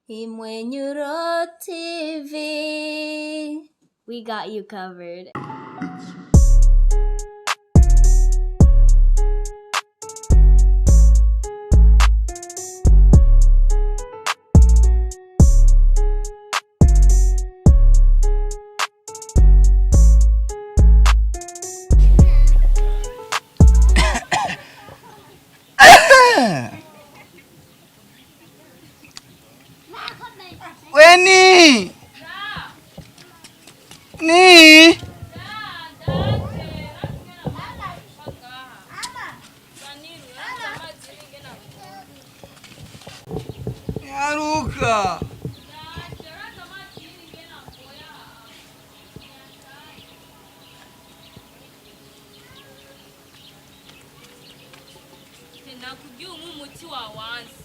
Imwenyuro TV. We got you covered. Weni ni nyaruka. Nakubwiye unywe umuti wawanze.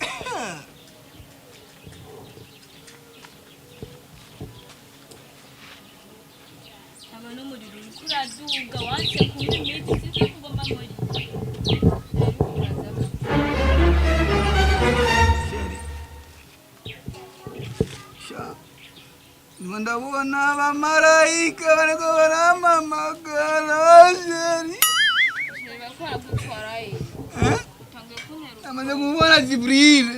Aba n'umuriro uriko uraduga, wanse kunywa imiti, sinzi ko ugomba muri. Chéri. Sha. Ndimo ndabona abamarayika bariko barampamagara, chéri. Chéri, bariko baragutwarayo. Eh? Utanguye kuntera ubwoba. Namaze kumubona Jibril.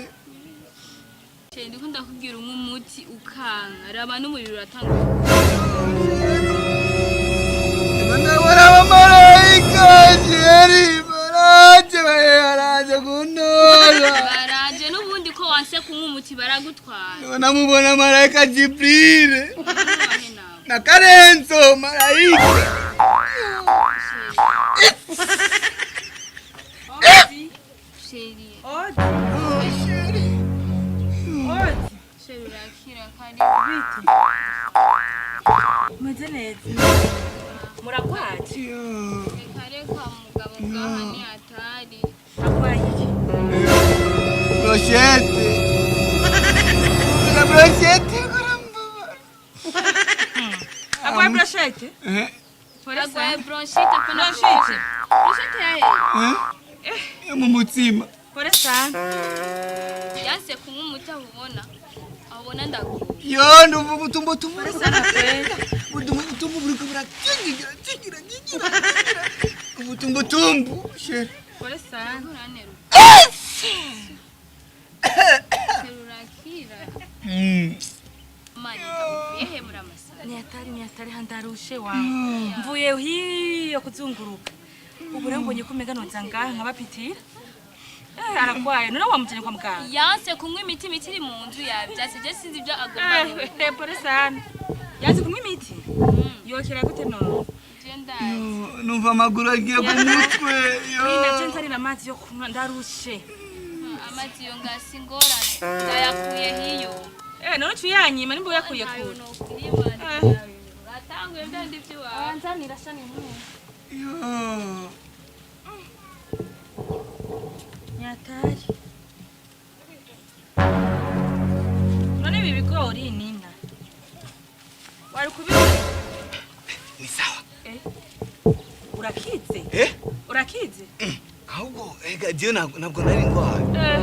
Chéri, ndiko ndakubwira unywe umuti ukanka. Raba n'umuriro uratanguye. Ndimo ndabona abamarayika, chéri. Baraje, baraje kuntora. Baraje n'ubundi ko wanse kunywa umuti baragutwara. Ndimo ndamubona marayika Jibril. Bahe nawe. Na Karenzo marayika. Chéri, Odi, Oh, chéri. odi, chéri, urakira kari. Bite? Meze neza. Muragwaje? Yo. Reka reka mugabo, ngaha ni hatari. Agwaye iki? Brochette. La brochette kurambabara. Agwaye brochette? Eh? Agwaye bronchite, apana. Bronchite. Bronchite yahe? Eh? Yo mu mutima. Pole sana. Yanse kunywa umuti, aho ubona. Aho ubona ndaguye. Yo, ndumva ubutumbo tumbo. Pole sana kweli. Ubutumbo tumbo buriko burakingira kingira kingira. Ubutumbo tumbo. Chéri. Pole sana. Uranera. Chéri, urakira. Mani, uvuye he muri amasaha? Ni hatari, ni hatari, handarushe wawe. Mvuye hiyo kuzunguruka. Ubu rero mbonye ko umenga noza ngaha nkabapitira. Eh, aragwaye. None wamujanye kwa muganga? Yanse kunywa imiti, imiti iri mu nzu yavyase. Je sinzi ibyo agomba. Eh, pole sana. Yanze kunywa imiti? Yokera gute none? Je ndazi. Yo, numva amaguru agiye ku mutwe. Yo. Ni naje nzanira amazi yo kunywa, ndarushe. Amazi yo ngasi ingorane. Ndayakuye hiyo. Eh, none ucuyanyima nimba uyakuye Ntayo kure. nokwimana. Eh. Uratanguye bya ndi by'iwawe. Nzanira shani nkuru. Yo. Nyatari. None ibi bigori nina. Wari kubizi? Ni sawa. Eh. Urakize? Eh? Urakize? Ahubwo ega je ntabwo nari ndwaye. Eh.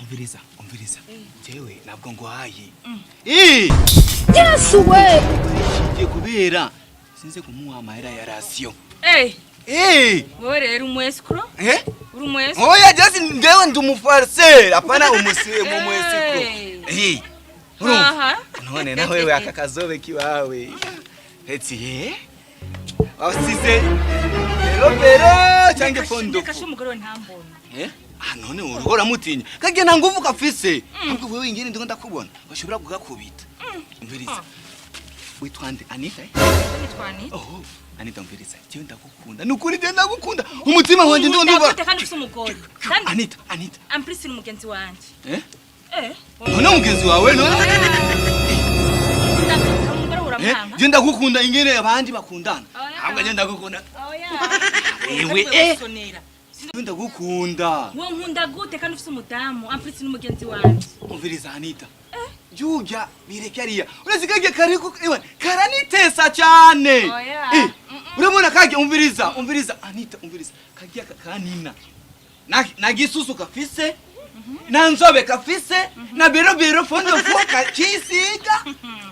Umviriza, umviriza. Jewe ntabwo ngwaye. Eh! Yesu we! Ngiye kubera sinze kumuha amahera ya ration. Eh, Eh! wewe rero umu escroc? Eh? Uri umu escroc? Oya, just ndewe ndi umufarser, apana umusi mu escroc. Eh. Urumva? Aha. None na wewe aka kazobe kiwawe. Eti eh? Wasize pero pero change fondo. Kashe umugore we ntambona. Eh? Ah, none uruhora mutinya. Kagiye nta nguvu kafise. Ahubwo wewe ingene ndiko ndakubona, bashobora kugakubita. Umviriza. Witwa nde? Anita? Eh? Nitwa Anita. Oh, Anita, umviriza. Jewe ndagukunda. Nukuri jewe ndagukunda. Umutima wanje ndiko ndumva. Ndagukunda kandi ufise umugore. Kandi Anita, Anita. en plus ni umugenzi wanje. Eh? Eh. None mugenzi wawe none? Ndagukunda umugore Eh? uramwanka. Je ndagukunda ingene abandi bakundana. Oya. Ahubwo je ndagukunda. Oya. Ewe eh. Usonera. Je ndagukunda. Wowe nkunda gute kandi ufise umudamu? En plus ni umugenzi wanje. Umviriza Anita. Juja bireke ariya. Urasigaye kariko ewe karanitesa cyane. Oya. Eh, urabona kajya, umviriza, umviriza Anita, umviriza. Kajya kanina. Na gisusu kafise. Nta nzobe kafise na birobiro fondo foka kisiga.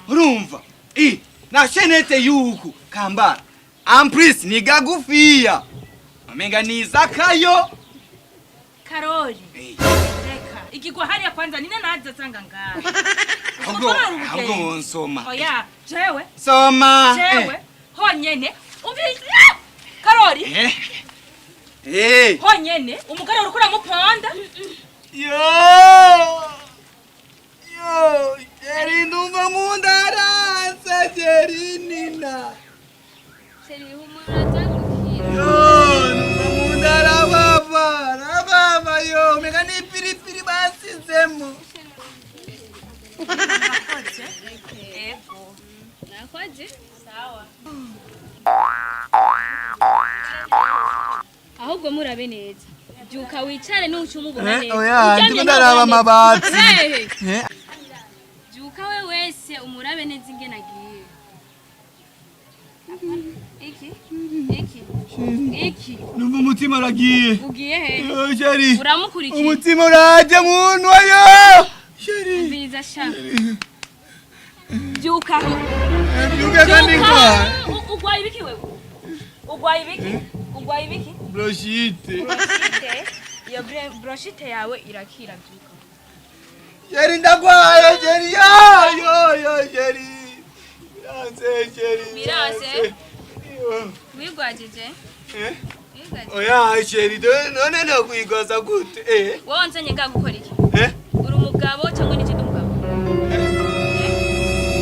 Urumva? I na chaînette yuku kambara. En plus ni gagufiya. Amenga ni zakayo. Karori. Eh. Reka igigwa hariya kwanza nina naza sanga ngaha. Ahubwo Uko ari ahubwo ubugenge. nsoma. Oya, jewe. Soma. Jewe honyene umvise. Ah! Karori. Eh. Eh. Honyene umugore uriko uramuponda. Yo! Yo! Jeri ndumva mundaranse Jeri nina. Chéri, humura azagukira. Yo, numva mundarababa, rababa yo, mega ni piripiri basizemo. Ego. Nakoze? Sawa. Ahubwo murabe neza. Byuka wicare nuca umubona neza. Oya, Uryamye ndiko ndaraba ntubona amabati. neza. Eh. Byuka we wese umurabe neza ingene agiye. Iki? Iki? Iki? Numva umutima uragiye. Ugiye he? Yo, Jeri. Uramukurikiye. Umutima uraje munwa yo. Jeri. Umviriza sha. Byuka. Byuka kandi Byuka. kwa. Ugwaye ibiki wewe? Ugwaye ibiki? Ugwaye ibiki? Bronchite. Bronchite. Iyo bronchite yawe irakira, byuka. Jeri ndagwaye Jeri yo yo yo Jeri. Biranse Jeri. Biranse? Yo. Wigwajije? Eh? Wigwajije. Oya Jeri none no kwigoza gute? Eh? Wowe wanzanye ngaha gukora iki? Eh? Uri umugabo cyangwa ni ikindi umugabo?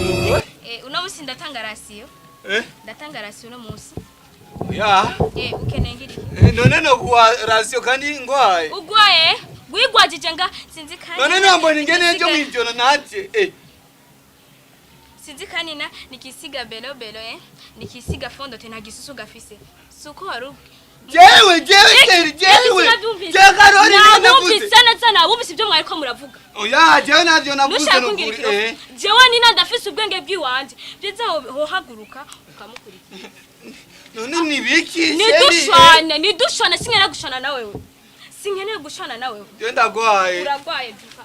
Umugore? Eh, uno musi ndatanga ration. Eh? Ndatanga ration uno musi. Oya. Eh, ukeneye ngira iki? Eh, none no kuwa ration kandi ngwaye. Ugwaye? Wigwajije nga sinzi kandi. None nambona ingene ejo mwijoro naje. Eh. Sinzi kanina nikisiga belo belo, eh. Nikisiga fondote nta gisusu gafise. Suko wari Jewe jewe Jeri jewe. Jewe Karori niko navuze. Nabumvise neza, nabumvise ibyo mwariko muravuga. Oya jewe navyo navuze Nushaka kungira nukuri. ikirofa. Eh. Jewe nina ndafise ubwenge bw'iwanje. Byiza hohaguruka ukamukurikira. None ni biki Jeri? Nidushwane, nidushwane, sinkeneye gushwana na wewe. Sinkeneye gushwana na wewe. Jewe ndagwaye. Uragwaye, byuka.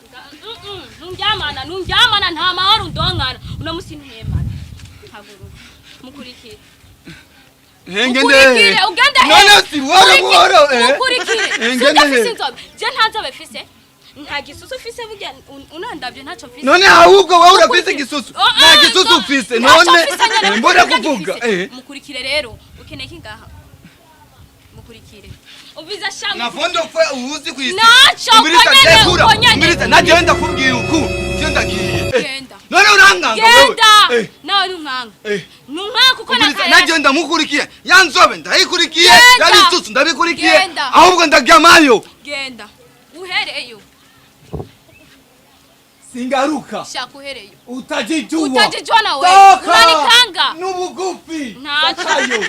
Ntundyamana, ntundyamana, nta mahoro undonkana. Uno musi ntihemana. Haguruka. Mukurikire. Ngende. Mukurikire, ugende he? None si buhoro buhoro eh. Mukurikire. Eh, Sinjye ngende mfise he? inzobe. Je nta nzobe mfise. Nta gisusu ufise burya unandavye ntacyo mfise. None ahubwo wowe urafise igisusu. Oh, Nta ah, gisusu ufise ntacyo none. mfise nyene, Mbona burya kuvuga ngifise. eh. Mukurikire rero. Ukeneye iki ngaha? Mukurikire. Umviza sha. Na fondo fe uzi kwisi. Naco, Umviriza, uko nyene, ndekura. uko nyene. Umviriza naje ndakubwira uku. Je ndagiye. Eh. Genda. None uranganga wewe. Genda. Eh. Nawe ntunkanga. Eh. Ntunkanga kuko Umviriza nakaya. naje ndamukurikiye. Ya nzobe ndayikurikiye. Genda. Ya bisusu ndabikurikiye. Genda. Ahubwo ndaryamayo. Genda. Uhereyo. Singaruka. Shaka uhereyo. Utajijua. Utajijua na wewe. Toka. Unanikanga. Nubugufi. Nacho. Zakayo.